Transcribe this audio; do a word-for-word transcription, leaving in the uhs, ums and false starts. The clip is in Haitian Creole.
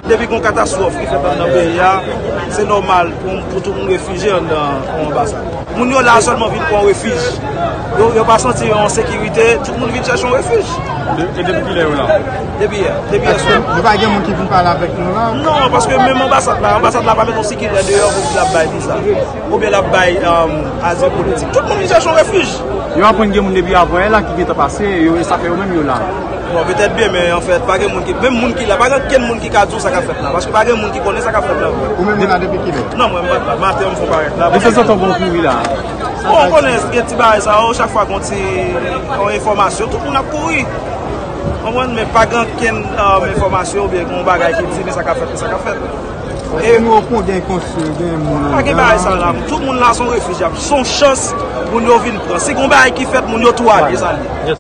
Depi gen yon katastwòf ki fèt anndan peyi a, se nòmal pou, pou tout moun refijye anndan yon anbasad. Moun yo la sèlman vin pran refij. Yo, yo pa santi yo an sekirite, tout moun vin chèche yon refij. E depi kilè yo la? Depi yè, depi yè swa. Nou pa gen moun ki vin pale avèk nou la? Non, paske menm anbasad la, anbasad la pa met yon sikilè deyò pou di l ap bay viza. Oubyen l ap bay um, azil politik. Tout moun vin chèche yon refij. Yo aprann gen moun depi avan yè la ki gentan pase, yo, e sa fè yo menm yo la. Bon, petèt byen, men anfèt, pa gen moun ki, menm moun ki la, pa gen okenn moun ki ka di w sa k ap fèt la, paske pa gen moun ki konnen sa k ap fèt la. Ou menm ou la depi kilè? Non, mwen, m pa t la. Maten, m fè parèt la. Detanzantan, bon, kouri la. Bon, ou konnen, gen ti bagay sa yo, chak fwa gen ti, yon enfòmasyon, tout moun ap kouri. Konprann, men pa gen okenn um, enfòmasyon oubyen gen yon bagay ki di, men sa k ap fèt, men sa k ap fèt. E nou okon gen konsi, gen moun anndan. Pa gen bagay sa la. Tout moun la se yon refijye. Se yon chans moun yo vin pran. Si gen yon bagay ki fèt, moun yo tou ale, sa l ye.